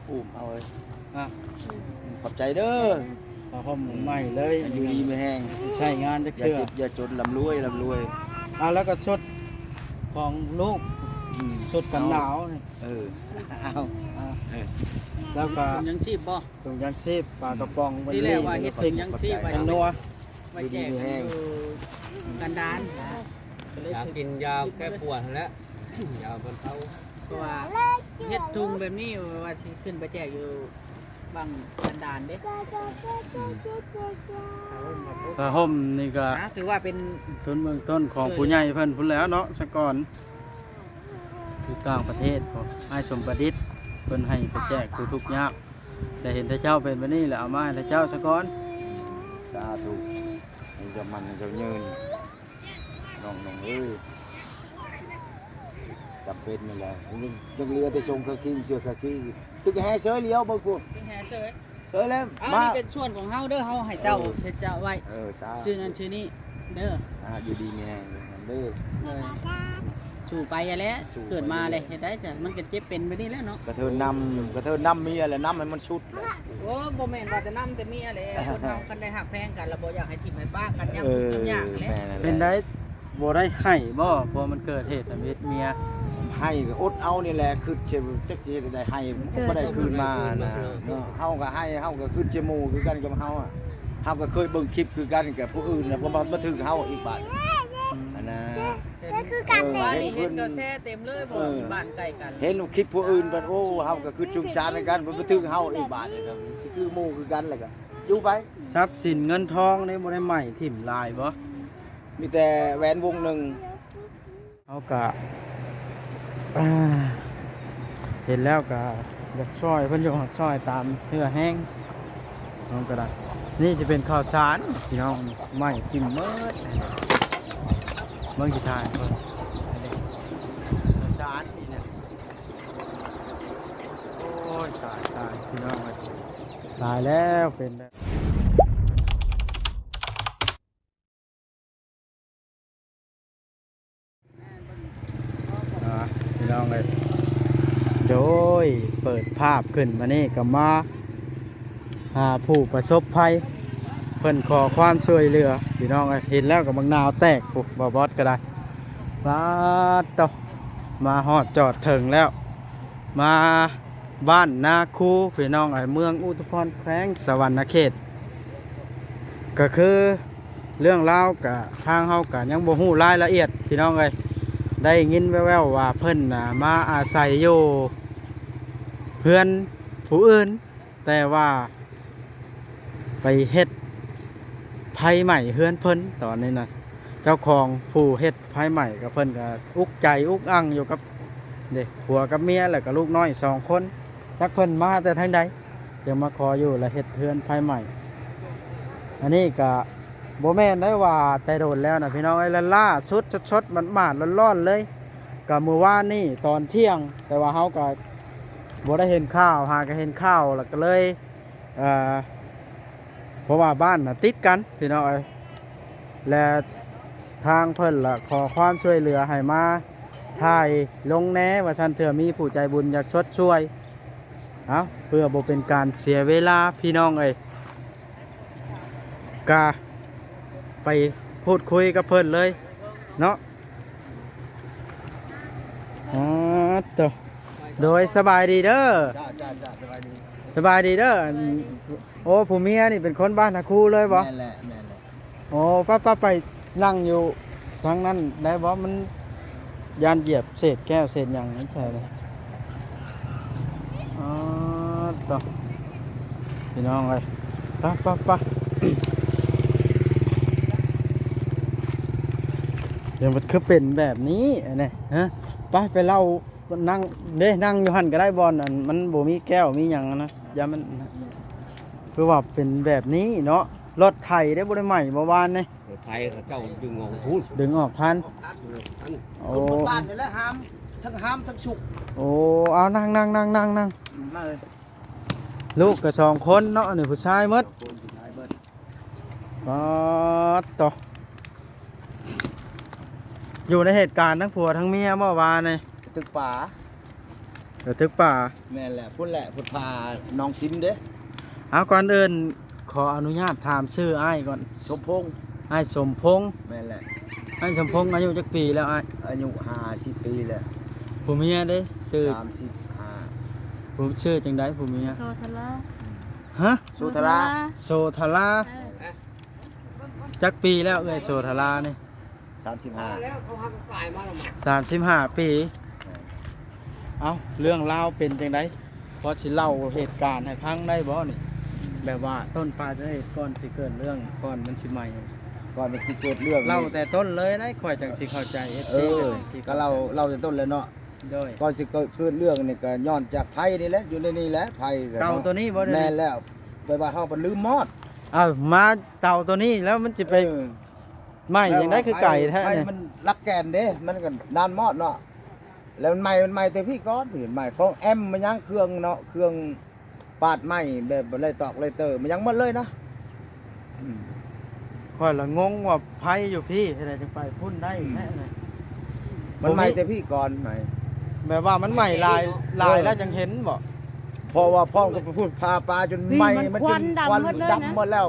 ອຸ້ມເອົາເລີຍ. ອ່ະ ຂອບໃຈເດີ. ຜ້າຫົ່ມໃໝ່ເລີຍ ຢູ່ດີມີແຮງ ໃຊ້ງານຈັກເທື່ອ. ຢ່າເຈັບຢ່າຈົນ ລ່ຳລວຍ ລ່ຳລວຍ. ອ່າ ແລ້ວກໍຊຸດຂອງລູກ ອືມ ຊຸດກັນໜາວນີ້. ເອີ ເອົາ ອ່າ ເອີ ແລ້ວກໍ ຖົງຍັງຊີບບໍ່? ຖົງຍັງຊີບ ປາກະປ໋ອງ ອືມ ທີແລກວ່າເຮັດຖົງຍັງຊີບ ແປ້ງນົວ ໄວ້ແຈກຢູ່ກັນດານນະ. ຢາກິນຢາແກ້ປວດຫັ້ນແຫຼະ ຢາບັນເທົາ. ເພາະວ່າເຮັດຖົງແບບນີ້ ວ່າຊິຂຶ້ນໄປແຈກຢູ່ບັງກັນດານເດ້. ອືມ ຜ້າຫົ່ມນີ້ກໍ ອ່າ ຖືວ່າເປັນທຶນເບື້ອງຕົ້ນຂອງຜູ້ໃຫຍ່ເພິ່ນພຸ້ນແຫຼ້ວເນາະ ສະກ່ອນ ຢູ່ຕ່າງປະເທດພຸ້ນ ອ້າຍສົມປະດິດ ເພິ່ນໃຫ້ໄປແຈກຜູ້ທຸກຍາກ. ແຕ່ເຫັນແຕ່ເຈົ້າເປັນແບບນີ້ແຫຼະ ເອົາມາໃຫ້ແຕ່ເຈົ້າສາກ່ອນ. ສາທຸ ໃຫ້ເຈົ້າໝັ້ນໃຫ້ເຈົ້າຍືນ ນ້ອງໆເອີຍ. ຈຳເປັນນີ້ແຫຼະ ຍັງເຫຼືອແຕ່ຊົງຄາຄີ ເສື້ອຄາຄີ ຕຶກແຮ່ເຊີຍຫຼຽວເບິ່ງພຸ້ນ ຕຶກແຮ່ເຊີຍ. ເອີ ແລ້ວ ເອົາ ມາ ນີ້ເປັນສ່ວນຂອງເຮົາເດີ ເຮົາໃຫ້ເຈົ້າ ເອີ ເຮັດເຈົ້າໄວ້ ເອີ ສາທຸ ຊື່ນັ້ນຊື່ນີ້ເດີ. ອ່າ ຢູ່ດີມີແຮງເດີ ເອີ ສູ້ໄປຫັ້ນແຫຼະ ສູ້ໄປ ເກີດມາແຫຼະ ເຮັດໄດ້ຈ້ະ ມັນກໍເຈັບເປັນແບບນີ້ແຫຼະເນາະ. ກະເທີນນຳ ກະເທີນນຳເມຍແຫຼະ ນຳໃຫ້ມັນສຸດແຫຼະ. ໂອ້ ບໍ່ແມ່ນວ່າແຕ່ນຳແຕ່ເມຍແຫຼະ ຄົນເຮົາຄັນໄດ້ຮັກແພງກັນ ລະບໍ່ຢາກໃຫ້ຖິ້ມໃຫ້ປະກັນ ຍາມທຸກຍາມຍາກແຫຼະ. ເອີ ແມ່ນແຫຼະ ເປັນໄດ ບໍ່ໄດ້ໃຫ້ບໍ່? ເພາະມັນເກີດເຫດທຳອິດເມຍ. ໃຫ້ກໍອົດເອົານີ້ແຫຼະ ຄິດຊິຈັກຊິເຮັດໃດໃຫ້ ມັນກໍບໍ່ໄດ້ຄືນມານະເນາະ. ເຮົາກໍໃຫ້ ເຮົາກໍຄິດຊິໝູ່ຄືກັນກັບເຮົາອະ. ເຮົາກໍເຄີຍເບິ່ງຄລິບຄືກັນກັບຜູ້ອື່ນນະ ບໍ່ມາ ມາຖືກເຮົາອີກບາດ ອືມ ອັນນະ. ກໍຄືກັນແຫຼະ ເອີ ວ່ານີ້ເຫັນ ເຫັນ ເຫັນກໍແຊເຕັມເລີຍ ເອີ ບໍ່ ບ້ານໃກ້ກັນ ເຫັນຄລິບຜູ້ອື່ນບັດ ໂອ້ ເຮົາກໍຄິດສົງສານຄືກັນ ບໍ່ມາຖືກເຮົາອີກບາດ ຄືຄືໝູ່ຄືກັນ ແລ້ວກໍຢູ່ໄປ. ຊັບສິນເງິນທອງນີ້ບໍ່ໄດ້ໄໝ້ຖິ້ມຫຼາຍບໍ່? ມີແຕ່ແຫວນວົງໜຶ່ງ. ເຮົາກະ ອ່າ ເຫັນແລ້ວກະຢາກຊ່ອຍເພິ່ນຢູ່ ຊ່ອຍຕາມເຫື່ອແຮງເຮົາກະໄດ້. ນີ້ຈະເປັນເຂົ້າສານພີ່ນ້ອງ ໄໝ້ຖິ້ມເໝິດ. ເບິ່ງຊິຖ່າຍເບິ່ງ ເຂົ້າສານນີ້ນະ. ໂອ້ຍ ຕາຍ ຕາຍ ພີ່ນ້ອງເອີຍ ຕາຍແລ້ວ ເປັນແບບ ອ່າ ພີ່ນ້ອງເອີຍ ໂດຍ ເປີດພາບຂຶ້ນມານີ້ກໍມາຫາຜູ້ປະສົບໄພ ເພິ່ນຂໍຄວາມຊ່ວຍເຫຼືອ ພີ່ນ້ອງເອີຍ. ເຫັນແລ້ວກໍບັກນາວແຕກ ຜູ້ ບໍ່ບອດກໍໄດ້ ປາດໂຕ ມາຮອດຈອດເຖິງແລ້ວ ມາ ບ້ານນາຄູ ພີ່ນ້ອງເອີຍ ເມືອງອຸທຸມພອນ ແຂວງສະຫວັນນະເຂດ. ກໍຄືເລື່ອງລາວກະ ທາງເຮົາກະຍັງບໍ່ຮູ້ລາຍລະອຽດ ພີ່ນ້ອງເອີຍ. ໄດ້ຍິນແວ່ວໆວ່າເພິ່ນນະມາອາໄສຢູ່ເຮືອນຜູ້ອື່ນ ແຕ່ວ່າໄປເຮັດໄຟໄໝ້ເຮືອນເພິ່ນ ຕອນນີ້ນະ. ເຈົ້າຂອງຜູ້ເຮັດໄຟໄໝ້ກໍ ເພິ່ນກໍອຸກໃຈອຸກອັ່ງຢູ່ກັບ ເດ້ ຜົວກັບເມຍ ແລ້ວກໍລູກນ້ອຍສອງຄົນ ຈັກເພິ່ນມາແຕ່ທາງໃດ ຈຶ່ງມາຂໍຢູ່ ແລະ ເຮັດເຮືອນໄຟໄໝ້. ອັນນີ້ກໍບໍ່ແມ່ນໄດ້ວ່າແຕ່ດົນແລ້ວນະ ພີ່ນ້ອງເອີຍ ລະລ່າສຸດ ສົດໆ ໝາດໆ ຮ້ອນໆ ເລີຍ ກໍມື້ວານນີ້ຕອນທ່ຽງ ແຕ່ວ່າເຮົາກໍບໍ່ໄດ້ເຫັນຂ່າວ ຫາກໍເຫັນຂ່າວ ແລ້ວກໍເລີຍ ເອີ ເພາະວ່າບ້ານນະຕິດກັນ ພີ່ນ້ອງເອີຍ ແລະ ທາງເພິ່ນລະຂໍຄວາມຊ່ວຍເຫຼືອໃຫ້ມາຖ່າຍລົງແດ່ວ່າຊັ້ນ ເທື່ອມີຜູ້ໃຈບຸນຢາກຊົດຊ່ວຍ. ເອົາ ເພື່ອບໍ່ເປັນການເສຍເວລາ ພີ່ນ້ອງເອີຍ ກະໄປພູດຄຸຍກັບເພິ່ນເລີຍເນາະ. ອໍ ໂຕ ໂດຍ ສະບາຍດີເດີ. ຈ້າ ຈ້າ ຈ້າ ສະບາຍດີ ສະບາຍດີເດີ. ອັນ ໂອ້ ຜູ້ເມຍນີ້ເປັນຄົນບ້ານນາຄູເລີຍບໍ່? ແມ່ນແຫຼະ ແມ່ນແຫຼະ. ໂອ້ ໄປ ໄປ ໄປນັ່ງຢູ່ທາງນັ້ນໄດ້ບໍ່? ມັນຢ້ານຢຽບເສດແກ້ວເສດຫຍັງແທ້ເລີຍ. ອໍ ໂຕ ພີ່ນ້ອງເອີຍ ໄປ ໄປ ໄປ. ດຽວມັນຄືເປັນແບບນີ້ ອັນນີ້ ຮະ? ໄປ ໄປເລົ່າ ນັ່ງເດ້ ນັ່ງຢູ່ຫັ້ນກໍໄດ້ ບ່ອນອັນມັນບໍ່ມີແກ້ວມີຫຍັງນະ ຢ້ານມັນ ຄືວ່າເປັນແບບນີ້ເນາະ. ລົດໄຖເດ້ ບໍ່ໄດ້ໄໝ້ບໍ່ວານນີ້. ລົດໄຖເຂົາເຈົ້າດຶງອອກພຸ້ນ ດຶງອອກທັນ. ໂອ້ ຄົນບ້ານນີ້ແຫຼະ ຫາມ ທັງຫາມທັງສຸກ. ໂອ້ ເອົາ ນັ່ງ ນັ່ງ ນັ່ງ ນັ່ງ ນັ່ງ ອືມ ມາເລີຍ. ລູກກໍສອງຄົນເນາະ ອັນນີ້ຜູ້ຊາຍໝົດ ສອງຄົນ ຜູ້ຊາຍເບິດ. ປາດໂຕ ຢູ່ໃນເຫດການທັງຜົວທັງເມຍບໍ່ວານນີ້? ຕຶກປາ. ກະຖືກປ່າ. ແມ່ນແຫຼະ ພຸ້ນແຫຼະ ພຸ້ນຜາໜອງຊິມເດ້. ເອົາ ກ່ອນອື່ນຂໍອະນຸຍາດຖາມຊື່ອ້າຍກ່ອນ. ສົມພົງ. ອ້າຍສົມພົງ. ແມ່ນແຫຼະ. ອ້າຍສົມພົງອາຍຸຈັກປີແລ້ວອ້າຍ? ອາຍຸຫ້າສິບປີແລ້ວ. ຜູ້ເມຍເດ້? ຊື່ ສາມສິບຫ້າ. ຜູ້ ຊື່ຈັ່ງໃດຜູ້ເມຍ? ໂສທະລາ. ຮະ? ໂສທະລາ. ໂສທະລາ. ເອີ. ຈັກປີແລ້ວເອື້ອຍໂສທະລານີ້? ສາມສິບຫ້າ. ສາມສິບຫ້າປີ. ເອົ້າ ເລື່ອງລາວເປັນຈັ່ງໃດ? ພໍຊິເລົ່າເຫດການໃຫ້ຟັງໄດ້ບໍ່ນີ້? ແບບວ່າຕົ້ນປາຍສາເຫດກ່ອນຊິເກີດເລື່ອງ ກ່ອນມັນຊິໄໝ້ ກ່ອນມັນຊິເກີດເລື່ອງນີ້ ເລົ່າແຕ່ຕົ້ນເລີຍໄດ໋ ຂ້ອຍຈັ່ງຊິເຂົ້າໃຈ ເອັຟຊີ ເອີ ຈັ່ງຊິ ກໍເລົ່າ ເຂົ້າໃຈ ເລົ່າແຕ່ຕົ້ນແຫຼະເນາະ. ໂດຍ ກ່ອນຊິເກີດ ເກີດເລື່ອງນີ້ກໍຍ້ອນຈາກໄຟນີ້ແຫຼະ ຢູ່ໃນນີ້ແຫຼະ ໄຟກໍ ເຕົາ ເນາະ ໂຕນີ້ບໍ່? ແມ່ນແລ້ວ ແບບວ່າເຮົາກໍລືມມອດ. ເອົາ ມາເຕົາໂຕນີ້ແລ້ວມັນຊິໄປ ເອີ ໄໝ້ຈັ່ງໃດ ຄືໄກແທ້ ໄຟມັນຫຼັກແກ່ນເດ້ ມັນກໍນານມອດເນາະ ແລ້ວມັນໄໝ້ ມັນໄໝ້ແຕ່ພີ້ກ່ອນ ໄໝ້ຂອງແອມ ມາຍັງເຄື່ອງເນາະ ເຄື່ອງປາດໄມ້ ແບບໄລ່ຕອກໄລ່ເຕີ ມາຍັງໝົດເລີຍນະ. ອືມ ຂ້ອຍລະງົງວ່າໄຟຢູ່ພີ້ ເຮັດໃດຈຶ່ງໄປພຸ້ນໄດ້ແທ້ນະ? ອືມ ມັນໄໝ້ແຕ່ພີ້ກ່ອນ ໄໝ້ ແບບວ່າມັນໄໝ້ຫຼາຍ ເອີ ຫຼາຍແລ້ວຈັ່ງເຫັນບໍ? ເພາະວ່າພ້ອມກັບໄປພຸ້ນ ຜ່າປ່າຈົນໄໝ້ ມັນຄວັນດຳໝົດເລີຍນະ ຄວັນດຳໝົດແລ້ວ.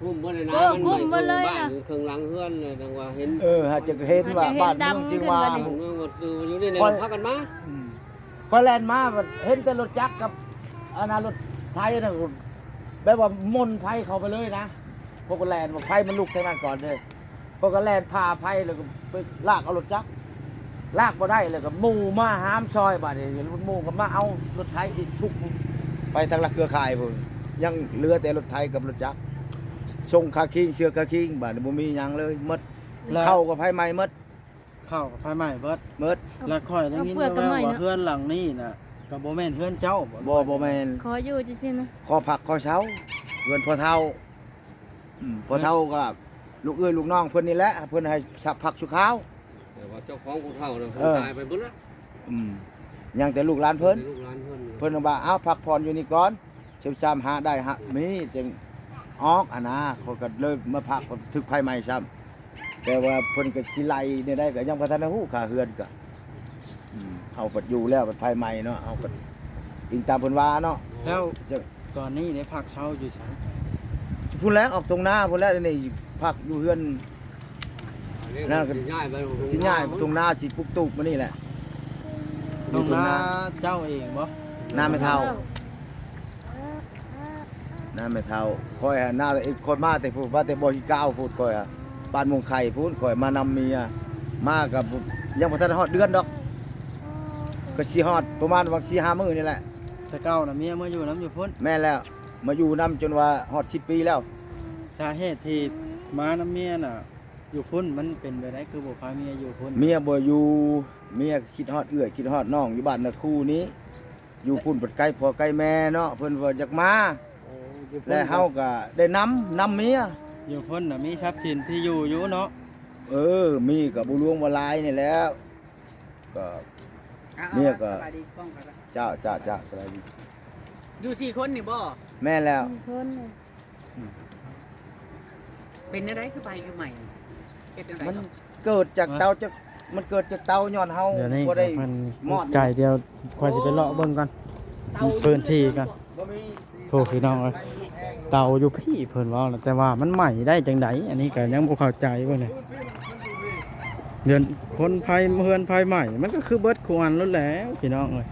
ຄຸມເບິດເລີຍນະ ເອີ ມັນໄໝ້ ຄຸມເບິດເລີຍນະ ເຄິ່ງຫຼັງເຮືອນນະ ຈັ່ງວ່າເຫັນ ເອີ ຫາກຈະເຫັນວ່າບ້ານເມືອງຈິງວ່າ ເຫັນດຳຂຶ້ນມານີ້ ຢູ່ໃນນີ້ ພາກັນມາ ອືມ ຂ້ອຍແລ່ນມາ ເຫັນແຕ່ລົດຈັກກັບ ອັນນັ້ນ ລົດໄຖນະ ແບບວ່າມົນໄຟເຂົ້າໄປເລີຍນະ ພວກກໍແລ່ນ ໄຟມັນລຸກທາງນັ້ນກ່ອນເດ້ ພວກກໍແລ່ນຜ່າໄຟ ແລ້ວກໍໄປລາກເອົາລົດຈັກ ລາກບໍ່ໄດ້ ແລ້ວກໍໝູ່ມາຫາມຊ່ອຍ ບາດນີ້ໝູ່ກໍມາເອົາລົດໄຖອີກ ທຸກໄປທາງລັດເຄືອຂ່າຍພຸ້ນ ຍັງເຫຼືອແຕ່ລົດໄຖກັບລົດຈັກ ສົ່ງຄາຄີງ ເສື້ອຄາຄີງ ບາດນີ້ບໍ່ມີຫຍັງເລີຍ ໝົດ ແລ້ວ ເຂົ້າກໍໄຟໄໝ້ໝົດ ເຂົ້າກໍໄຟໄໝ້ເບິດ ໝົດ ແລ້ວຂ້ອຍໄດ້ຍິນແວ່ວໆວ່າເຮືອນຫຼັງນີ້ນະ ກໍບໍ່ແມ່ນເຮືອນເຈົ້າບໍ? ບໍ່ ບໍ່ແມ່ນ ຂໍຢູ່ຊື່ໆນະ ຂໍພັກຂໍເຊົາ ເຮືອນພໍ່ເຖົ້າ ອືມ ພໍ່ເຖົ້າກໍລູກເອື້ອຍລູກນ້ອງເພິ່ນນີ້ແຫຼະ ເພິ່ນໃຫ້ພັກຊົ່ວຄາວ ແຕ່ວ່າເຈົ້າຂອງຜູ້ເຖົ້ານະ ເອີ ຕາຍໄປເບິດແລ້ວ ອືມ ຍັງແຕ່ລູກຫຼານເພິ່ນ ຍັງແຕ່ລູກຫຼານເພິ່ນ ເພິ່ນວ່າ ເອົາ ພັກຜ່ອນຢູ່ນີ້ກ່ອນ ຊຶບຊາມຫາໄດ້ຫາມີຈຶ່ງອອກຫັ້ນນະ ຂ້ອຍກໍເລີຍມາພັກ ຖືກໄຟໄໝ້ຊ້ຳ ແຕ່ວ່າເພິ່ນກໍຊິໄລ່ແນວໃດກໍຍັງບໍ່ທັນໄດ້ຮູ້ ຄ່າເຮືອນກໍ ອືມ ເຮົາບັດຢູ່ແລ້ວບັດໄຟໄໝ້ເນາະ ເຮົາກໍອີງຕາມເພິ່ນວ່າເນາະ ແລ້ວ ເຈົ້າ ຕອນນີ້ໄດ້ພັກເຊົາຢູ່ໃສ? ພຸ້ນແຫຼະ ອອກທົ່ງນາພຸ້ນແຫຼະ ດຽວນີ້ພັກຢູ່ເຮືອນ ນັ້ນກໍຊິຍ້າຍໄປທົ່ງນາ ຊິຍ້າຍໄປທົ່ງນາ ຊິປຸກຕູບມານີ້ແຫຼະ ທົ່ງນາເຈົ້າເອງບໍ? ນາແມ່ເຖົ້າ ນາແມ່ເຖົ້າ ຂ້ອຍຫັ້ນນາ ຂ້ອຍມາແຕ່ພຸ້ນ ມາແຕ່ບໍ່ຮີກາວພຸ້ນ ຂ້ອຍຫັ້ນ ບ້ານມ່ວງໄຂ່ພຸ້ນ ຂ້ອຍມານຳເມຍ ມາກໍຍັງບໍ່ທັນຮອດເດືອນດອກ ກໍຊິຮອດປະມານວ່າສີ່ຫ້າມື້ນີ້ແຫຼະ. ແຕ່ເກົ່ານະເມຍມາຢູ່ນຳຢູ່ພຸ້ນ? ແມ່ນແລ້ວ ມາຢູ່ນຳຈົນວ່າຮອດສິບປີແລ້ວ. ສາເຫດທີ່ມານຳເມຍນະ ຢູ່ພຸ້ນມັນເປັນແບບໃດ ຄືບໍ່ພາເມຍຢູ່ພຸ້ນ? ເມຍບໍ່ຢູ່ ເມຍຄິດຮອດເອື້ອຍ ຄິດຮອດນ້ອງ ຢູ່ບ້ານນາຄູນີ້ ຢູ່ພຸ້ນເພິ່ນໄກພໍ່ໄກແມ່ເນາະ ເພິ່ນວ່າຢາກມາ ແລະເຮົາກໍໄດ້ນຳ ນຳເມຍ. ຢູ່ພຸ້ນນະມີຊັບສິນທີ່ຢູ່ຢູ່ເນາະ? ເອີ ມີກໍບໍ່ຫຼວງບໍ່ຫຼາຍນີ້ແຫຼະ ກໍເມຍກໍ ສະບາຍດີ ກ້ອງກໍ ເຈົ້າ ເຈົ້າ ເຈົ້າ ສະບາຍດີ. ຢູ່ສີ່ຄົນນີ້ບໍ່? ແມ່ນແລ້ວ ສີ່ຄົນ. ອືມ ເປັນແນວໃດຄືໄຟຄືໄໝ້ ເຮັດຈັ່ງໃດ? ມັນເກີດຈາກເຕົາ ຈາກ ມັນເກີດຈາກເຕົາ ຍ້ອນເຮົາບໍ່ໄດ້ມອດໃຈ. ດຽວຂ້ອຍຊິໄປເລາະເບິ່ງກ່ອນ ພື້ນທີ່ກ່ອນ. ໂອ້ ພີ່ນ້ອງເອີຍ ເຕົາຢູ່ພີ້ເພິ່ນເວົ້ານະ ແຕ່ວ່າມັນໄໝ້ໄດ້ຈັ່ງໃດ ອັນນີ້ກໍຍັງບໍ່ເຂົ້າໃຈເບິ່ງນີ້. ເຮືອນຄົນໄຟ ເຮືອນໄຟໄໝ້ ມັນກໍຄືເບິດຄູ່ອັນໂລດແຫຼະ ພີ່ນ້ອງເອີຍ.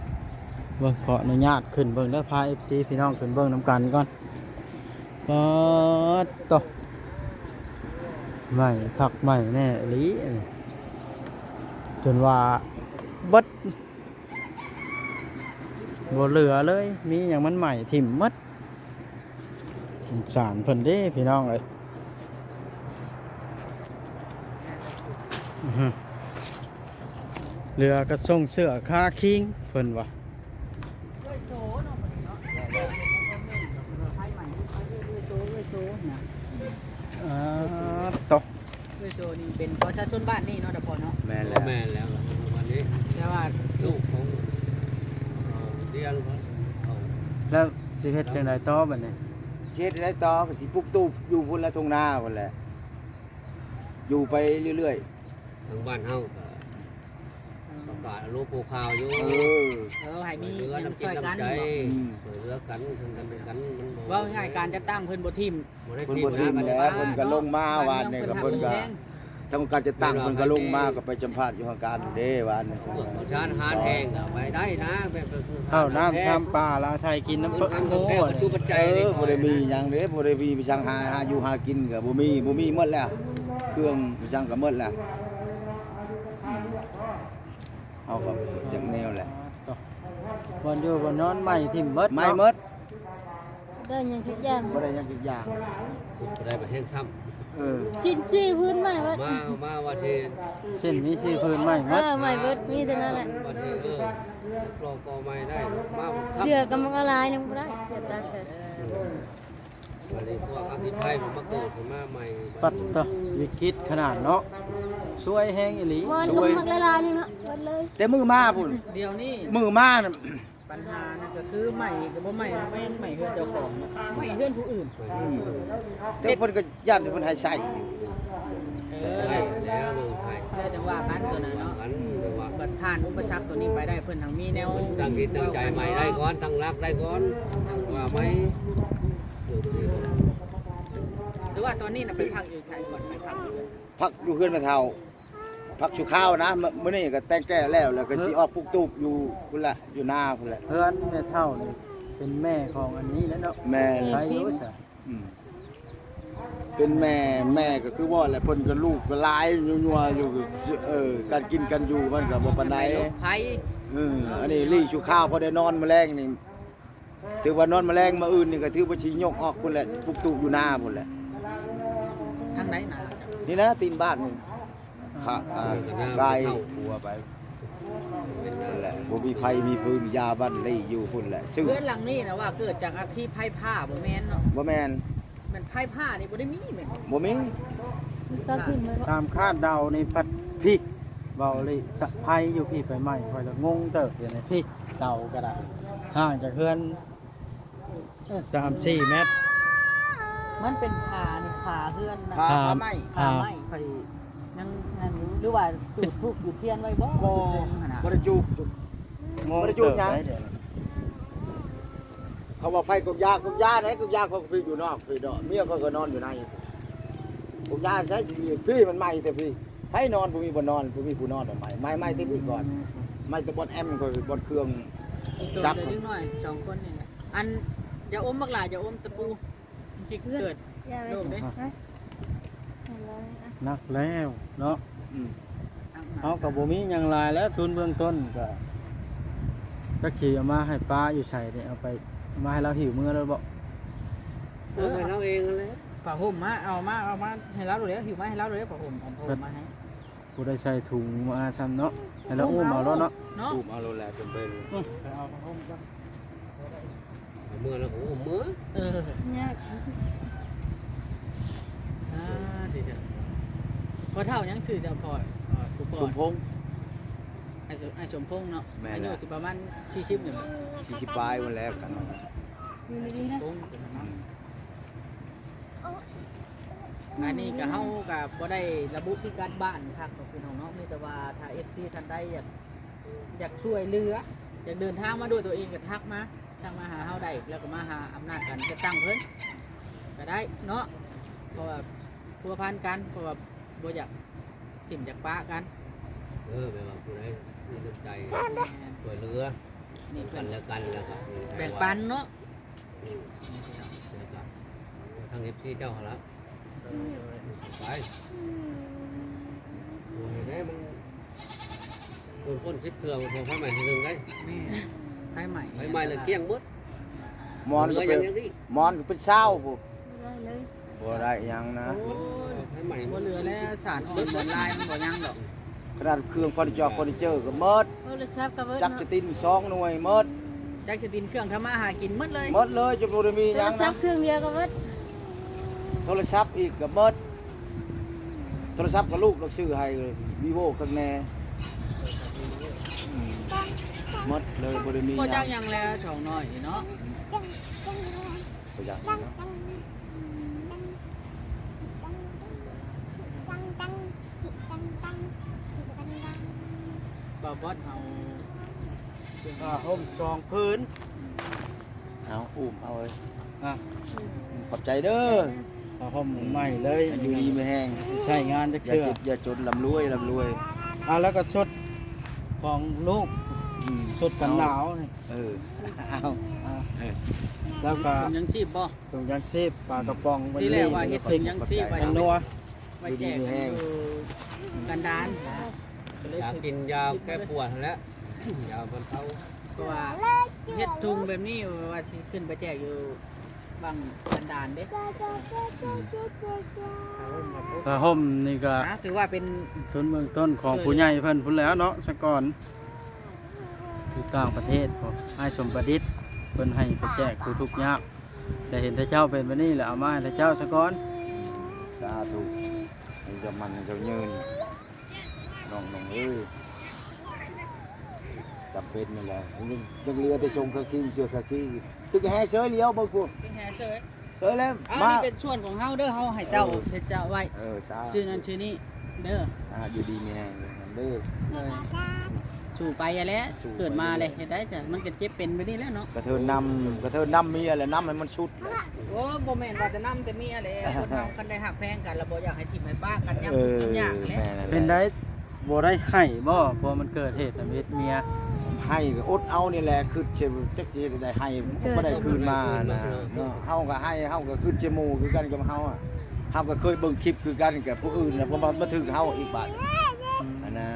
ເບິ່ງ ຂໍອະນຸຍາດຂຶ້ນເບິ່ງເດີ ພາເອັຟຊີພີ່ນ້ອງຂຶ້ນເບິ່ງນຳກັນກ່ອນ. ປາດໂຕ ໄໝ້ຄັກໄໝ້ແນ່ອີ່ຫຼີ ຈົນວ່າເບິດ ບໍ່ເຫຼືອເລີຍ ມີຫຍັງມັນໄໝ້ຖິ້ມໝົດ. ສົງສານເພິ່ນເດ້ພີ່ນ້ອງເອີຍ. ອືຮຶ ເຫຼືອກະສົ່ງເສື້ອຄາຄີງເພິ່ນວ່າ. ອາ ໂຕ ເອື້ອຍໂຊນີ້ເປັນປະຊາຊົນບ້ານນີ້ເນາະ ຕາພໍ່ເນາະ? ແມ່ນແລ້ວ ແມ່ນແລ້ວ ປະມານນີ້ ແຕ່ວ່າລູກຂອງ ເອີ ດຽງເຂົາ. ແລ້ວຊິເຮັດຈັ່ງໃດຕໍ່ບັດນີ້? ຊິເຮັດໃດຕໍ່? ກໍຊິປຸກຕູບຢູ່ພຸ້ນແຫຼະ ທົ່ງນາພຸ້ນແຫຼະ ຢູ່ໄປເລື້ອຍໆ. ທາງບ້ານເຮົາກໍ ອືມ ຕ້ອງ ກໍຮູ້ຜູ້ຂ່າວຢູ່ ເອີ ເອີ ໃຫ້ມີ ຊ່ວຍເຫຼືອ ຫຍັງຊ່ວຍກັນ ນ້ຳຈິດນ້ຳໃຈ ເນາະ ອືມ ຊ່ວຍເຫຼືອກັນ ເພິ່ນກັນເປັນກັນ ມັນບໍ່ ເວົ້າງ່າຍໆ ການຈັດຕັ້ງເພິ່ນບໍ່ຖິ້ມ ບໍ່ໄດ້ຖິ້ມ ບໍ່ໄດ້ຖິ້ມແລ້ວ ເພິ່ນກໍລົງມາວານນີ້ ກໍເພິ່ນກໍ ທາງການຈັດຕັ້ງເພິ່ນກໍລົງມາ ກໍໄປສຳພາດຢູ່ທາງການເດ້ວານນີ້ ພວກປະຊານຫາແຮງກໍໄປໄດ້ນະ ແບບ ເຂົ້ານ້ຳຊຳປາລະໃສ່ກິນນຳ ເພິ່ນ ໂອ້ຍ ເອີ ບໍ່ໄດ້ມີຫຍັງເດ້ ບໍ່ໄດ້ມີໄປສັງຫາ ຫາຢູ່ຫາກິນກໍບໍ່ມີ ບໍ່ມີໝົດແລ້ວ ເຄື່ອງໄປສັງກໍໝົດແລ້ວ ເຮົາກໍຈັກແນວແຫຼະ ບ່ອນຢູ່ບ່ອນນອນໄໝ້ຖິ້ມເບິດ ໄໝ້ເນາະ ເບິດ ບໍ່ໄດ້ຫຍັງຈັກຢ່າງ ບໍ່ໄດ້ຫຍັງຈັກຢ່າງ ບໍ່ໄດ້ໄປແຮງຊ້ຳ ເອີ ສິ້ນສີ່ພື້ນໄໝ້ເບິດ ມາ ມາວ່າຊິ ສິ້ນມີສີ່ພື້ນໄໝ້ເບິດ ເອີ ໄໝ້ເບິດ ມີແຕ່ນັ້ນແຫຼະ ວ່າຊິ ເອີ ລອກກໍໄໝ້ໄດ້ ມາ ເສື້ອກໍມັນກໍຫຼາຍໜຶ່ງບໍ່ໄດ້ ເສື້ອຕາກແດດ ບັດນີ້ພວກອັກຄີໄພມັນມາເກີດຂຶ້ນມາໃໝ່ ປັດຕະ ວິກິດຂະໜາດເນາະ ຊ່ວຍແຮງອີ່ຫຼີ ມັນກໍມັກຫຼາຍໆ ນີ້ເນາະ ເບິດເລີຍ ແຕ່ມື້ມາພຸ້ນ ດຽວນີ້ ມື້ມານັ້ນ ບັນຫານັ້ນກໍຄືໄໝ້ກໍບໍ່ໄໝ້ ໄໝ້ ໄໝ້ເຮືອນເຈົ້າຂອງ ໄໝ້ເຮືອນຜູ້ອື່ນ ອືມ ແຕ່ເພິ່ນກໍຢ້ານທີ່ເພິ່ນໃຫ້ໃຊ້ຢູ່ ເອີ ແລ້ວ ແລ້ວເລື່ອງໃຫ້ ແລ້ວຈັ່ງວ່າກັນຕົວນັ້ນເນາະ ວ່າກັນ ແຕ່ວ່າບັດຜ່ານອຸປະສັກຕົວນີ້ໄປໄດ້ ເພິ່ນທັງມີແນວ ຕັ້ງຈິດຕັ້ງໃຈໃໝ່ໄດ້ກ່ອນ ຕັ້ງຫຼັກໄດ້ກ່ອນ ຈັ່ງວ່າໃໝ່ ເອີ ຕົວນີ້ ແຕ່ວ່າຕອນນີ້ນະໄປພັກຢູ່ໃສກ່ອນ ໄປພັກຢູ່ ພັກຢູ່ເຮືອນແມ່ເຖົ້າ ພັກຊົ່ວຄາວນະ ມື້ ມື້ນີ້ກໍແຕ່ງແກ້ແລ້ວ ແລ້ວກໍຊິອອກປຸກຕູບຢູ່ພຸ້ນແຫຼະ ຢູ່ນາພຸ້ນແຫຼະ ເຮືອນແມ່ເຖົ້ານີ້ເປັນແມ່ຂອງອັນນີ້ແຫຼະເນາະ ແມ່ນ ໃຜຢູ່ຊະ ອືມ ເປັນແມ່ ແມ່ກໍຄືວ່າແຫຼະ ເພິ່ນກໍລູກກໍຫຼາຍ ຍົວໆ ຢູ່ ເອີ ການກິນການຢູ່ມັນກໍບໍ່ປານໃດ ເອີ ອັນນີ້ລີ້ຊົ່ວຄາວ ພໍໄດ້ນອນມື້ແລງນີ້ ຖືວ່ານອນມາແລງ ມາອື່ນນີ້ກໍຖືວ່າຊິຍົກອອກພຸ້ນແຫຼະ ປຸກຕູບຢູ່ນາພຸ້ນແຫຼະ ທາງໃດນາ ນີ້ນະ ຕີນບ້ານນີ້ ຂະ ອ່າ ກາຍ ຫົວໄປ ນັ້ນແຫຼະ ບໍ່ມີໃຜມີພື້ນຢາບ້ານລີ້ຢູ່ພຸ້ນແຫຼະ ເຮືອນຫຼັງນີ້ນະວ່າເກີດຈາກອັກຄີໄຟຟ້າບໍ່ແມ່ນເນາະ ບໍ່ແມ່ນ ແມ່ນໄຟຟ້ານີ້ບໍ່ໄດ້ມີແມ່ນບໍ່? ບໍ່ມີ ຕາມຄາດເດົານີ້ພັດພີ້ ເວົ້າອີ່ຫຼີ ໄຟຢູ່ພີ້ໄປໄໝ້ ຂ້ອຍລະງົງເຕີບ ດຽວນີ້ພີ້ ເຕົາກໍໄດ້ ຫ່າງຈາກເຮືອນ ສາມສີ່ແມັດ ມັນເປັນຜານີ້ ຜາເຮືອນນະ ຜາ ຜາໄມ້ ຜາໄມ້ ຂ້ອຍຍັງນັ້ນຢູ່ ຫຼືວ່າຈູດທູບຈູດທຽນໄວ້ບໍ່? ບໍ່ ບໍ່ໄດ້ຈູດ ບໍ່ໄດ້ຈູດຫຍັງ ເຂົາວ່າໄຟກົກຢາ ກົກຢາໃດ ກົກຢາເຂົາກໍຢູ່ນອກພີ້ດອກ ເມຍເຂົາກໍນອນຢູ່ໃນ ກົກຢາໃຊ້ຊີວິດ ພີ້ມັນໄໝ້ແຕ່ພີ້ ໃຜນອນ ບໍ່ມີບ່ອນນອນ ບໍ່ມີຜູ້ນອນ ໄໝ້ ໄໝ້ ໄໝ້ແຕ່ພີ້ກ່ອນ ໄໝ້ແຕ່ບ່ອນແອມ ບ່ອນເຄື່ອງຈັກ ເດັກນ້ອຍສອງຄົນນີ້ແຫຼະ ອັນ ຢ່າອົມບັກຫຼ້າ ຢ່າອົມຕະປູ ມັນຊິເກີດໂລກເດ້ ໜັກແລ້ວເນາະ ອືມ ເຮົາກໍບໍ່ມີຫຍັງຫຼາຍແລ້ວ ທຶນເບື້ອງຕົ້ນກໍ ຈັກຊິເອົາມາໃຫ້ປ້າຢູ່ໃສເດ້ ເອົາໄປ ເອົາມາໃຫ້ລາວຫິ້ວເມືອໂລດບໍ? ເອີ ເອົາໃຫ້ລາວເອງຫັ້ນແຫຼະ ຜ້າຫົ່ມມາ ເອົາມາ ເອົາມາໃຫ້ລາວໂລດແຫຼະ ຫິ້ວມາໃຫ້ລາວໂລດແຫຼະ ຜ້າຫົ່ມ ເອົາຜ້າຫົ່ມມາໃຫ້ ຜູ້ໄດ້ໃສ່ຖົງມາຊ້ຳເນາະ ໃຫ້ລາວອຸ້ມເອົາໂລດເນາະ ອຸ້ມເອົາໂລດແຫຼະ ເປັນເບິ່ງ ອືມ ໄປເອົາຜ້າຫົ່ມກ່ອນ ເອົາເມືອແລ້ວກໍອຸ້ມເມືອ ເອີ ຍາກ ອ່າ ທີ່ຈະ ພໍ່ເຖົ້າຫຍັງຊື່ເຈົ້າພໍ່ ເອີ ຜູ້ພໍ່ ສົມພົງ ອ້າຍສົມ ອ້າຍສົມພົງເນາະ ແມ່ນແຫຼະ ອາຍຸຊິປະມານສີ່ສິບນີ້ ສີ່ສິບປາຍພຸ້ນແຫຼະກັນ ຢູ່ດີໆ ສົມພົງ ເນາະ ອືມ ອັນນີ້ກໍເຮົາກໍບໍ່ໄດ້ລະບຸພິກັດບ້ານຄັກດອກພີ່ນ້ອງເນາະ ມີແຕ່ວ່າຖ້າເອັຟຊີທ່ານໃດຢາກ ຢາກຊ່ວຍເຫຼືອ ຢາກເດີນທາງມາດ້ວຍຕົວເອງກໍທັກມາ ທັກມາຫາເຮົາໄດ້ ແລ້ວກໍມາຫາອຳນາດການຈັດຕັ້ງເພິ່ນກໍໄດ້ເນາະ ເພາະວ່າພົວພັນກັນ ເພາະວ່າບໍ່ຢາກຖິ້ມຢາກປະກັນ ເອີ ແບບວ່າຜູ້ໃດມີນ້ຳໃຈ ແມ່ນ ຊ່ວຍເຫຼືອ ນີ້ເພິ່ນ ກັນແລ້ວກັນ ແລ້ວກໍແບ່ງປັນເນາະ ແລ້ວກໍທາງເອັຟຊີເຈົ້າຫັ້ນລະ ໄປ ໂອ້ຍ ເດ້ ມັນ ເບິ່ງຄົນສິບເທື່ອ ມັນບໍ່ໄຟໄໝ້ເທື່ອໜຶ່ງໄດ໋ ແມ່ນ ໄຟໄໝ້ ໄຟໄໝ້ແລ້ວກ້ຽງໝົດ ໝອນກໍເປັນ ໝອນກໍເປັນຊາວພຸ້ນ ບໍ່ໄດ້ເລີຍ ບໍ່ໄດ້ຫຍັງນະ ໂອ້ຍ ໄຟໄໝ້ ບໍ່ເຫຼືອແລ້ວ ສານອ່ອນ ສານລາຍ ມັນບໍ່ຍັງດອກ ຂະໜາດເຄື່ອງເຟີນີເຈີ ເຟີນີເຈີກໍໝົດ ໂທລະສັບກໍເບິດ ຈັກສະຕິນສອງໜ່ວຍໝົດ ຈັກສະຕິນ ເຄື່ອງທຳມາຫາກິນໝົດເລີຍ ໝົດເລີຍ ຈົນບໍ່ໄດ້ມີຫຍັງນະ ໂທລະສັບເຄື່ອງດຽວກໍເບິດ ໂທລະສັບອີກກໍໝົດ ໂທລະສັບກໍລູກລາວຊື້ໃຫ້ ວີໂວ ຄັກແນ່ ໝົດເລີຍ ບໍ່ໄດ້ມີ ບໍ່ຈັກຫຍັງແລ້ວ ສອງນ້ອຍນີ້ເນາະ ບໍ່ຢາກເນາະ ເວົ້ ບອດເຮົາ ຜ້າຫົ່ມສອງຜືນ ເອົາ ອຸ້ມເອົາເອີຍ ອ່ະ ຂອບໃຈເດີ ຜ້າຫົ່ມໃໝ່ເລີຍ ຢູ່ດີມີແຮງ ໃຊ້ງານຈັກເທື່ອ ຢ່າເຈັບຢ່າຈົນ ລ່ຳລວຍ ລ່ຳລວຍ ອ່າ ແລ້ວກໍຊຸດຂອງລູກ ອືມ ຊຸດກັນໜາວ ເອົາ ເອີ ເອົາ ອ່າ ເອີ ແລ້ວກໍ ຖົງຍັງຊີບບໍ່? ຖົງຍັງຊີບ ປາກະປ໋ອງ ທີ່ແລກວ່າເຮັດຖົງຍັງຊີບໄວ້ ອັນນົວ ໄວ້ແຈກຢູ່ກັນດານ ຢາກິນຢາແກ້ປວດຫັ້ນແຫຼະ ຢາບັນເທົາ ເພາະວ່າເຮັດຖົງແບບນີ້ວ່າຊິຂຶ້ນໄປແຈກຢູ່ບັງກັນດານເດ້ ຜ້າຫົ່ມນີ້ກໍ ອ່າ ຖືວ່າເປັນ ທຶນເບື້ອງຕົ້ນຂອງຜູ້ໃຫຍ່ເພິ່ນພຸ້ນແຫຼ້ວເນາະ ສະກ່ອນ ຢູ່ຕ່າງປະເທດພຸ້ນ ອ້າຍສົມປະດິດ ເພິ່ນໃຫ້ໄປແຈກຜູ້ທຸກຍາກ ແຕ່ເຫັນແຕ່ເຈົ້າເປັນແບບນີ້ແຫຼະ ເອົາມາໃຫ້ແຕ່ເຈົ້າສະກ່ອນ ສາທຸ ໃຫ້ເຈົ້າໝັ້ນໃຫ້ເຈົ້າຍືນ ນ້ອງໆເອີຍ ຈຳເປັນນັ້ນແຫຼະ ຍັງເຫຼືອແຕ່ຊົງຄາຄີ ເສື້ອຄາຄີ ຕຶກແຮ່ເຊີຍຫຼຽວເບິ່ງພຸ້ນ ຕຶກແຮ່ເຊີຍ ເອີ ແລ້ວ ເອົາ ມາ ນີ້ເປັນສ່ວນຂອງເຮົາເດີ ເຮົາໃຫ້ເຈົ້າ ເອີ ເຮັດເຈົ້າໄວ້ ເອີ ສາທຸ ຊື່ນັ້ນຊື່ນີ້ເດີ ອ່າ ຢູ່ດີມີແຮງເດີ ເອີ ສູ້ໄປຫັ້ນແຫຼະ ສູ້ໄປ ເກີດມາແຫຼະ ເຮັດໄດ້ຈ້ະ ມັນກໍເຈັບເປັນແບບນີ້ແຫຼະເນາະ ກະເທີນນຳ ກະເທີນນຳເມຍແຫຼະ ນຳໃຫ້ມັນສຸດແຫຼະ ໂອ້ ບໍ່ແມ່ນວ່າແຕ່ນຳແຕ່ເມຍແຫຼະ ຄົນເຮົາຄັນໄດ້ຮັກແພງກັນ ແລ້ວບໍ່ຢາກໃຫ້ຖິ້ມໃຫ້ປະກັນ ຍາມທຸກຍາມແຫຼະ ເປັນໄດ້ ບໍ່ໄດ້ໃຫ້ບໍ່? ເພາະມັນເກີດເຫດນຳເຮັດເມຍ ໃຫ້ກໍອົດເອົານີ້ແຫຼະ ຄິດຊິຈັກຊິເຮັດໃດໃຫ້ ມັນກໍບໍ່ໄດ້ຄືນມານະ ເນາະ ເຮົາກໍໃຫ້ ເຮົາກໍຄິດຊິໝູ່ຄືກັນກັບເຮົາອະ ເຮົາກໍເຄີຍເບິ່ງຄລິບຄືກັນກັບຜູ້ອື່ນນະ ເພາະວ່າມາຖືກເຮົາອີກບາດ ອືມ ຫັ້ນນະ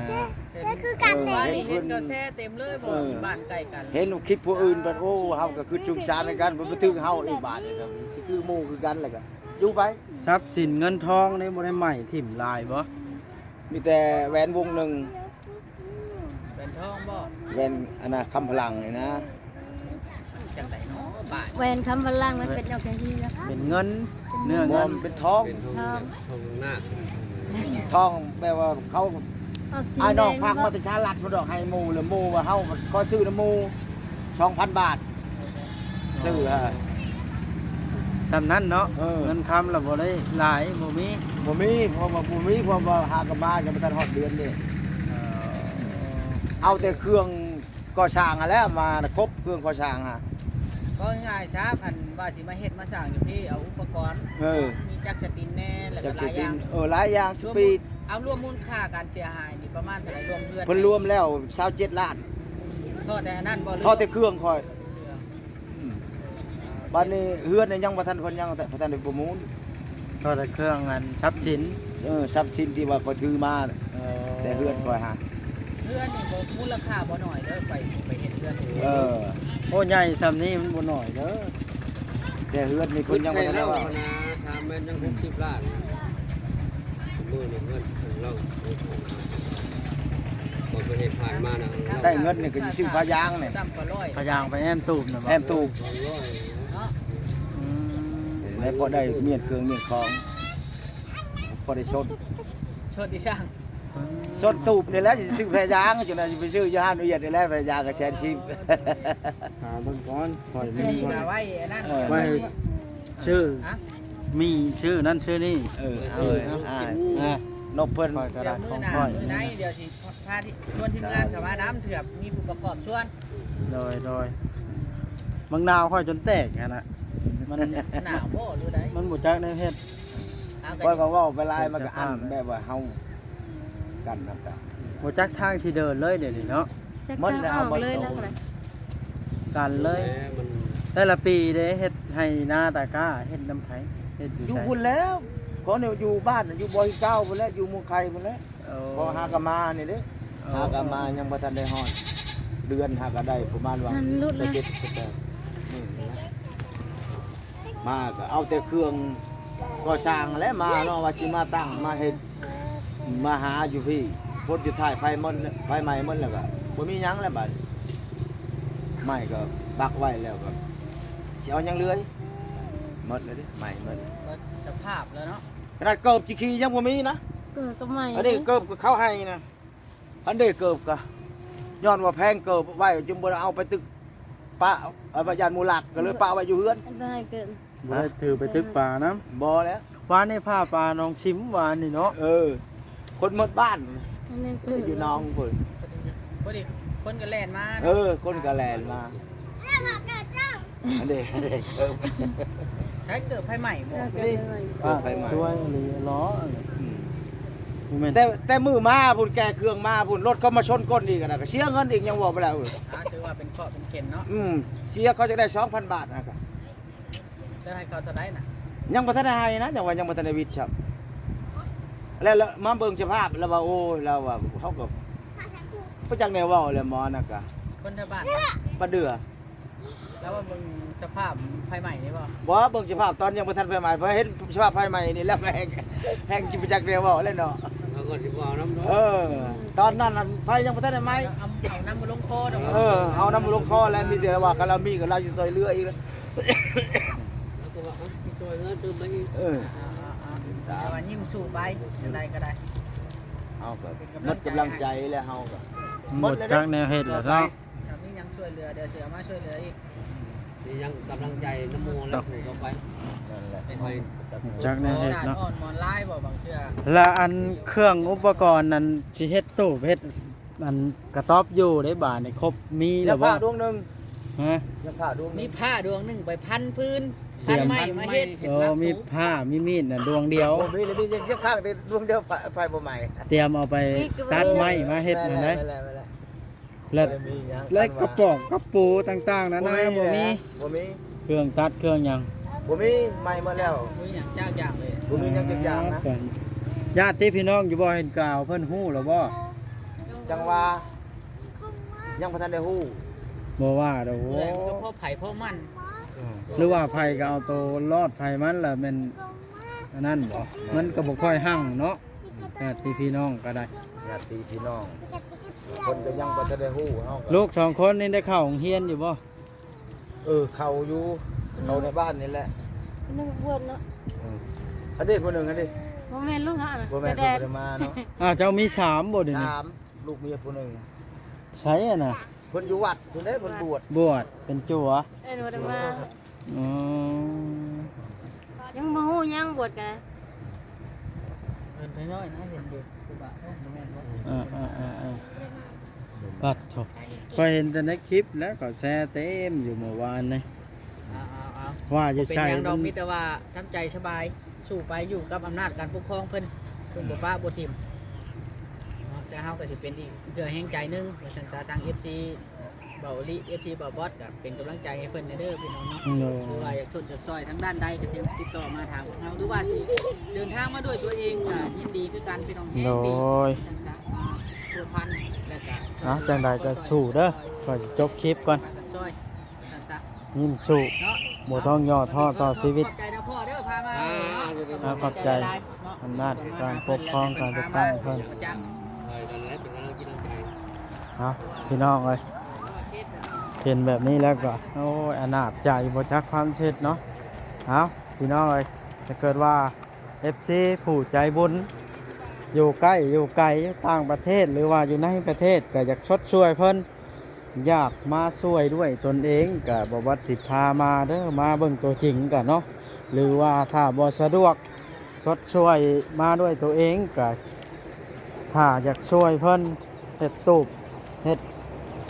ຄືກັນ ເອີ ເຫັນເພິ່ນ ເຫັນກໍແຊເຕັມເລີຍ ເອີ ບ້ານໃກ້ກັນ ເຫັນຄລິບຜູ້ອື່ນບັດ ໂອ້ ເຮົາກໍຄິດສົງສານໃນກັນ ເພິ່ນມາຖືກເຮົາອີກບາດ ກໍຊິຄືໝູ່ຄືກັນ ແລ້ວກໍຢູ່ໄປ ຊັບສິນເງິນທອງນີ້ບໍ່ໄດ້ໄໝ້ຖິ້ມຫຼາຍບໍ່? ມີແຕ່ແຫວນວົງໜຶ່ງ ແຫວນທອງບໍ່? ແຫວນອັນນ່າ ຄຳພະລັງນີ້ນະ ຈັ່ງໃດເນາະ ບາດ ແຫວນຄຳພະລັງມັນເປັນແນວໃດ? ເປັນເງິນ ເນື້ອເງິນ ເປັນທອງ ເປັນທອງ ທອງນາກ ທອງແບບວ່າເຂົາ ອ້າຍນ້ອງຝາກມາແຕ່ສະຫະລັດພຸ້ນດອກ ໃຫ້ໝູ່ ແລ້ວໝູ່ວ່າເຮົາຂໍຊື້ນຳໝູ່ ສອງພັນບາດ ຊື້ຫາ ສ່ຳນັ້ນເນາະ ເອີ ເງິນຄຳລະບໍ່ໄດ້ຫຼາຍ ບໍ່ມີ ບໍ່ມີ ເພາະວ່າບໍ່ມີ ເພາະວ່າຫາກໍມາຍັງບໍ່ທັນຮອດເດືອນເດ້ ເອີ ເອົາແຕ່ເຄື່ອງກໍ່ສ້າງຫັ້ນແຫຼະ ມາຄົບເຄື່ອງກໍ່ສ້າງຫາ ເວົ້າງ່າຍໆຊະ ຄັນວ່າຊິມາເຮັດມາສ້າງຢູ່ພີ້ ເອົາອຸປະກອນ ເອີ ມີຈັກສະຕິນແດ່ ແລ້ວກໍຫຼາຍຢ່າງ ເອີ ຫຼາຍຢ່າງ ສະປີດ ເອົາລວມມູນຄ່າການເສຍຫາຍນີ້ປະມານເທົ່າໃດ? ລວມເຮືອນ ເພິ່ນລວມແລ້ວຊາວເຈັດລ້ານ ທໍ່ແຕ່ອັນນັ້ນບໍ່? ທໍ່ແຕ່ເຄື່ອງຂ້ອຍ ອືມ ບາດນີ້ເຮືອນນີ້ຍັງບໍ່ທັນ ເພິ່ນຍັງບໍ່ທັນໄດ້ປະມູນ ທໍ່ແຕ່ເຄື່ອງ ອັນ ຊັບສິນ ເອີ ຊັບສິນທີ່ວ່າຂ້ອຍຖືມາ ເອີ ແຕ່ເຮືອນຂ້ອຍຫາ ເຮືອນນີ້ບໍ່ ມູນລະຄ່າບໍ່ໜ້ອຍເດີ ໄປ ໄປເຮັດເຮືອນ ເອີ ໂອ້ ໃຫຍ່ຊ່ຳນີ້ມັນບໍ່ໜ້ອຍເດີ ແຕ່ເຮືອນນີ້ເພິ່ນຍັງບໍ່ທັນໄດ້ວ່າ ສາມແມ່ນຍັງຫົກສິບລ້ານ ມື້ນີ້ເງິນເພິ່ນລາວ ບໍ່ໄດ້ຜ່ານມານະ ໄດ້ເງິນນີ້ກໍຊິຊື້ຜ້າຢາງນີ້ ຜ້າຢາງໄປແອ້ມຕູບນະ ແອ້ມຕູບ ອືມ ແລ້ວພໍໄດ້ມ້ຽນເຄື່ອງມ້ຽນຂອງ ພໍໄດ້ຊົນ ຊົນອີ່ຫຍັງ? ຊົນຕູບນີ້ແຫຼະ ຊິຊື້ຜ້າຢາງ ຈັ່ງໃດຊິໄປຊື້ຢູ່ຮ້ານອຽດນີ້ແຫຼະ ຜ້າຢາງກໍແສນສິບ ຫາເບິ່ງກ່ອນ ຂ້ອຍມີ ໄວ້ອັນນັ້ນ ເອີ ໄວ້ ຊື້ ຮະ ມີຊື້ນັ້ນຊື້ນີ້ ເອີ ເອົາ ເອີ ເອົາ ອ່າ ນົບເພິ່ນ ຂ້ອຍກໍໄດ້ຂອງຂ້ອຍ ມື້ໃດດຽວຊິພາທີ່ ຊວນທີມງານເຂົ້າມານຳ ເທື່ອມີຜູ້ປະກອບສ່ວນ ໂດຍ ໂດຍ ບັກນາວຂ້ອຍຈົນແຕກຫັ້ນນະ ມັນໜາວບໍ່ ຫຼືໃດ ມັນບໍ່ຈັກແນວເຮັດ ຂ້ອຍກໍເວົ້າໄປຫຼາຍ ມັນກໍອັນແບບວ່າເຮົາກັນນຳກັນ ບໍ່ຈັກທາງຊິເດີນເລີຍດຽວນີ້ເນາະ ຈັກທາງອອກເລີຍ ກັນເລີຍ ແຕ່ລະປີເດ້ ເຮັດໄຮ່ນາຕາກ້າ ເຮັດນຳໃຜ? ເຮັດຢູ່ ຢູ່ ໃສ? ພຸ້ນແລ້ວ ຂໍແນວຢູ່ບ້ານ ຢູ່ບໍ່ຫີນເກົ້າພຸ້ນແຫຼະ ຢູ່ໝູ່ໄຂ່ພຸ້ນແຫຼະ ເອີ ພໍຫາກໍມານີ້ເດ້ ເອີ ຫາກໍມາ ຍັງບໍ່ທັນໄດ້ຮອດເດືອນ ຫາກໍໄດ້ປະມານວ່າ ອັນຫຼຸດ ຊາວເຈັດ ຊາວແປດ ນີ້ ມາກໍເອົາແຕ່ເຄື່ອງກໍ່ສ້າງແຫຼະມາເນາະ ວ່າຊິມາຕັ້ງມາເຮັດ ມາຫາຢູ່ພີ້ ພົດຢູ່ທ້າຍໄຟໝົດ ໄຟໄໝ້ໝົດແລ້ວກໍບໍ່ມີຫຍັງແລ້ວບາດນີ້ ໄມ້ກໍປັກໄວ້ແລ້ວກໍຊິເອົາຫຍັງເຫຼືອ ໝົດແລ້ວເດ້ ໄໝ້ໝົດ ໝົດສະພາບແລ້ວເນາະ ຂະໜາດເກີບຊິຂີ່ຍັງບໍ່ມີນະ ເກີບກໍໄໝ້ ອັນນີ້ເກີບກໍເຂົາໃຫ້ນະ ອັນເດ້ເກີບກໍຍ້ອນວ່າແພງເກີບໄວ້ ຈຶ່ງບໍ່ໄດ້ເອົາໄປຕຶກ ປະ ເອົາໄປຢ້ານໝູລັກ ກໍເລີຍປະໄວ້ຢູ່ເຮືອນ ໄດ້ເກີບ ບໍ່ໄດ້ຖືໄປຕຶກປານຳ ບໍ່ແລ້ວ ວານນີ້ພາປາໜອງຊິມ ວານນີ້ເນາະ ເອີ ຄົນໝົດບ້ານ ອັນນີ້ຄື ຢູ່ໜອງເພິ່ນ ພໍດີຄົນກໍແລ່ນມາເນາະ ເອີ ຄົນກໍແລ່ນມາ ອັນເດ ອັນເດ ເກີບ ໃຊ້ເກີບໄຟໄໝ້ບໍ່? ເກີບໄຟໄໝ້ ເກີບໄຟໄໝ້ ຊ່ວຍອີ່ຫຼີເນາະ ອືມ ບໍ່ແມ່ນ ແຕ່ ແຕ່ມື້ມາພຸ້ນ ແກ່ເຄື່ອງມາພຸ້ນ ລົດເຂົາມາຊົນກົ້ນອີກນະ ກໍເສຍເງິນອີກ ຍັງເວົ້າບໍ່ໄດ້ ເອີ ອ່າ ຖືວ່າເປັນເຄາະເປັນເຂັນເນາະ ອືມ ເສຍ ເຂົາຈະໄດ້ສອງພັນບາດນະ ແລ້ວໃຫ້ເຂົາເທົ່າໃດນະ? ຍັງບໍ່ທັນໄດ້ໃຫ້ນະ ຍັງວ່າຍັງບໍ່ທັນໄດ້ວິດຊ້ຳ ແລ້ວ ແລ້ວມາເບິ່ງສະພາບ ແລ້ວວ່າ ໂອ້ຍ ລາວວ່າ ເຮົາກໍບໍ່ຈັກແນວເວົ້າແລ້ວ ໝໍນັ້ນກະ ຄົນແຖວບ້ານ ປາເດືອ ລາວວ່າເບິ່ງສະພາບໄຟໄໝ້ນີ້ບໍ່? ບໍ່ ເບິ່ງສະພາບຕອນຍັງບໍ່ທັນໄຟໄໝ້ ພໍເຫັນສະພາບໄຟໄໝ້ນີ້ແລ້ວ ແຮ່ງ ແຮ່ງຊິບໍ່ຈັກແນວເວົ້າແລ້ວເນາະ ເຮົາກໍຊິບໍ່ເອົານຳເນາະ ເອີ ຕອນນັ້ນນະໄຟຍັງບໍ່ທັນໄດ້ໄໝ້ ເອົາ ເອົານຳບໍ່ລົງຄໍເນາະ ເອີ ເອົານຳບໍ່ລົງຄໍແລ້ວ ມີແຕ່ວ່າຄັນລາວມີກໍລາວຊິຊ່ອຍເຫຼືອອີກ ເອີ ອ່າໆໆ ແຕ່ວ່າຍິ້ມສູ້ໄປ ຈັ່ງໃດກໍໄດ້ ເຮົາກໍໝົດກຳລັງໃຈແລ້ວ ເຮົາກໍໝົດຈັກແນວເຮັດແລ້ວເນາະ ຖ້າມີຫຍັງຊ່ວຍເຫຼືອ ດຽວຊິເອົາມາຊ່ວຍເຫຼືອອີກ ມີຫຍັງກຳລັງໃຈນຳໝູ່ແລ້ວ ເນາະ ສູ້ຕໍ່ໄປ ນັ້ນແຫຼະ ຄ່ອຍຈັກແນວເຮັດເນາະ ອ່ອນໝອນລາຍບໍ່ ບາງເທື່ອ ລະອັນເຄື່ອງອຸປະກອນນັ້ນ ຊິເຮັດຕູບເຮັດ ອັນກະຕ໊ອບຢູ່ໃນບ້ານນີ້ຄົບມີແລ້ວບໍ່? ຍັງຜ້າດວງໜຶ່ງ ຮະ? ຍັງຜ້າດວງໜຶ່ງ ມີຜ້າດວງໜຶ່ງໄປພັນພື້ນ ພັນໄມ້ມາເຮັດ ໂອ້ ມີຜ້າມີມີດນະດວງດຽວ ໂອ້ ມີ ມີ ຍັງຄ້າງແຕ່ດວງດຽວ ໄຟ ໄຟບໍ່ໄໝ້ ຕຽມເອົາໄປຕັດໄມ້ມາເຮັດຫັ້ນໃດ ແມ່ນແຫຼະ ແມ່ນແຫຼະ ແລ້ວ ແລ້ວກະປອງກະປູຕ່າງໆນານາ ບໍ່ມີ ບໍ່ມີ ບໍ່ມີ ເຄື່ອງຕັດເຄື່ອງຫຍັງ ບໍ່ມີ ໄໝ້ໝົດແລ້ວ ບໍ່ມີຫຍັງຈັກຢ່າງເລີຍ ບໍ່ມີຫຍັງຈັກຢ່າງນະ ຍາດຕິພີ່ນ້ອງຢູ່ບໍ່ ເຫັນກາວເພິ່ນຮູ້ແລ້ວບໍ່? ຈັ່ງວ່າ ຍັງບໍ່ທັນໄດ້ຮູ້ ບໍ່ວ່າດອກ ຜູ້ໃດມັນກໍພໍໃຜພໍມັນ ເອີ ຫຼືວ່າໃຜກໍເອົາໂຕລອດໃຜມັນລະແມ່ນ ອັນນັ້ນບໍ່ ມັນກໍບໍ່ຄ່ອຍຮັ່ງເນາະ ຍາດຕິພີ່ນ້ອງກໍໄດ້ ຍາດຕິພີ່ນ້ອງ ເພິ່ນກໍຍັງບໍ່ທັນໄດ້ຮູ້ ເຮົາກໍ ລູກສອງຄົນນີ້ໄດ້ເຂົ້າໂຮງຮຽນຢູ່ບໍ່? ເອີ ເຂົ້າຢູ່ ເຂົ້າໃນບ້ານນີ້ແຫຼະ ໜຶ່ງບວນເນາະ ອືມ ອັນນີ້ຜູ້ໜຶ່ງ ອັນນີ້ ບໍ່ແມ່ນລູກເຮົານະ ບໍ່ແມ່ນ ເພິ່ນບໍ່ໄດ້ມາເນາະ ອ້າວ ເຈົ້າມີສາມບໍ່ດຽວນີ້? ສາມ ລູກເມຍຜູ້ໜຶ່ງ ໃສຫັ້ນນະ? ເພິ່ນຢູ່ວັດພຸ້ນເດ້ ເພິ່ນບວດ ບວດເປັນຈົວ ເອີ້ນບໍ່ໄດ້ມາ ອໍ ຍັງບໍ່ຮູ້ຫຍັງ ບວດກະ ເພິ່ນນ້ອຍໆນະ ເຫັນຢູ່ ຄືວ່າ ໂອ້ ບໍ່ແມ່ນບໍ່ ເອີໆໆ ປັດໂທ ຂ້ອຍເຫັນແຕ່ໃນຄລິບແລ້ວ ເຂົາແຊເຕັມຢູ່ມື້ວານນີ້ ເອົາໆໆ ວ່າຢູ່ໃສ ບໍ່ເປັນຫຍັງດອກ ມີແຕ່ວ່າທຳໃຈສະບາຍ ສູ້ໄປ ຢູ່ກັບອຳນາດການປົກຄອງເພິ່ນ ເພິ່ນບໍ່ປະບໍ່ຖິ້ມເນາະ ແຕ່ເຮົາກໍຊິເປັນອີກເທື່ອແຮງໃຈໜຶ່ງ ວ່າຊັ້ນຊະ ທາງເອັຟຊີ ເບົາອີ່ຫຼີ ເອັຟຊີ ເບົາບອດ ກໍເປັນກຳລັງໃຈໃຫ້ເພິ່ນແດ່ເດີພີ່ນ້ອງເນາະ ໂດຍ ຫຼືວ່າຢາກຊົນຢາກຊ່ອຍທາງດ້ານໃດ ກໍຕິດຕໍ່ມາທາງພວກເຮົາ ຫຼືວ່າຊິເດີນທາງມາດ້ວຍຕົວເອງ ກໍຍິນດີຄືກັນພີ່ນ້ອງ ແຮງດີ ໂດຍ ວ່າຊັ້ນຊະ ມາພົວພັນ ແລ້ວກໍ ອ່ະ ຈັ່ງໃດກໍສູ້ເດີ ຂ້ອຍຊິຈົບຄລິບກ່ອນ ຊ່ອຍ ຍິ້ມສູ້ ບໍ່ຕ້ອງຫຍໍ້ທໍ້ຕໍ່ຊີວິດ ຂອບໃຈນະພໍ່ເດີ ພາມາ ອ່າ ເນາະ ອ່າ ຂອບໃຈ ຂອບໃຈຫຼາຍໆເນາະ ອຳນາດການປົກຄອງ ການຈັດຕັ້ງເພິ່ນ ເອົາ ພີ່ນ້ອງເອີຍ ເຫັນແບບນີ້ແລ້ວກໍ ໂອ້ຍ ອະນາດໃຈ ບໍ່ຈັກຄວາມເຮັດເນາະ ເອົາ ພີ່ນ້ອງເອີຍ ຖ້າເກີດວ່າ ເອັຟຊີ ຜູ້ໃຈບຸນ ຢູ່ໃກ້ຢູ່ໄກ ຢູ່ຕ່າງປະເທດ ຫຼືວ່າຢູ່ໃນປະເທດ ກໍຢາກຊົດຊ່ວຍເພິ່ນ ຢາກມາຊ່ວຍດ້ວຍຕົນເອງ ກໍບໍ່ວ່າຊິພາມາເດີ ມາເບິ່ງຕົວຈິງກໍເນາະ ຫຼືວ່າຖ້າບໍ່ສະດວກຊົດຊ່ວຍມາດ້ວຍຕົວເອງ ກໍຖ້າຢາກຊ່ວຍເພິ່ນເຮັດຕູບ ເຮັດ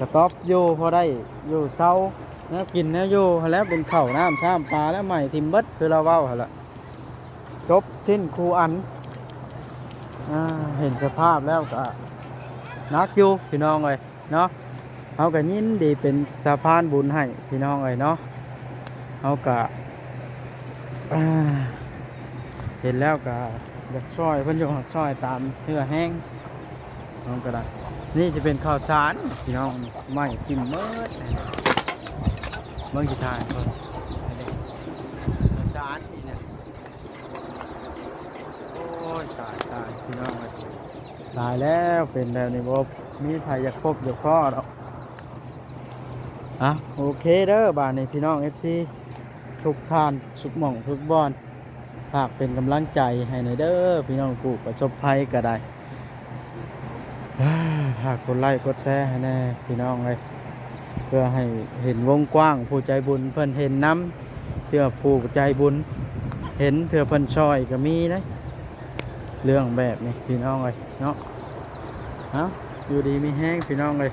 ກະຕ໊ອບຢູ່ ພໍໄດ້ຢູ່ເຊົາ ແນວກິນແນວຢູ່ຫັ້ນແຫຼະ ເປັນເຂົ້ານ້ຳຊ້ຳປາ ແລ້ວໄໝ້ຖິ້ມເບິດ ຄືລາວເວົ້າຫັ້ນແຫຼະ. ຈົບສິ້ນຄູ່ອັນ ອ່າ ເຫັນສະພາບແລ້ວກໍໜັກຢູ່ພີ່ນ້ອງເອີຍເນາະ ເຮົາກໍຍິນດີເປັນສະພານບຸນໃຫ້ພີ່ນ້ອງເອີຍເນາະ ເຮົາກໍ ອ່າ ເຫັນແລ້ວກໍຢາກຊ່ອຍເພິ່ນຢູ່ ຊ່ອຍຕາມເຫື່ອແຮງ ເຮົາກໍໄດ້ ນີ້ຈະເປັນເຂົ້າສານພີ່ນ້ອງ ໄໝ້ຖິ້ມເບິດ ເບິ່ງຊິຖ່າຍເບິ່ງ ເຂົ້າສານນີ້ນະ. ໂອ້ຍ ຕາຍ ຕາຍ ພີ່ນ້ອງເອີຍ ຕາຍແລ້ວ ເປັນແບບນີ້ບໍ່ມີໃຜຢາກພົບຢາກພໍ້ດອກ. ອ່ະ ໂອເຄເດີ ບາດນີ້ພີ່ນ້ອງເອັຟຊີທຸກທ່ານ ທຸກໝ່ອງທຸກບ່ອນ ຝາກເປັນກຳລັງໃຈໃຫ້ແດ່ເດີ ພີ່ນ້ອງຜູ້ປະສົບໄພກໍໄດ້. ຝາກກົດໄລ້ກົດແຊໃຫ້ແດ່ພີ່ນ້ອງເອີຍ ເພື່ອໃຫ້ເຫັນວົງກວ້າງ ຜູ້ໃຈບຸນເພິ່ນເຫັນນຳ ເທື່ອຜູ້ໃຈບຸນເຫັນ ເທື່ອເພິ່ນຊ່ອຍກໍມີເດ້ ເລື່ອງແບບນີ້ພີ່ນ້ອງເອີຍເນາະ. ເອົ້າ ຢູ່ດີມີແຮງພີ່ນ້ອງເອີຍ.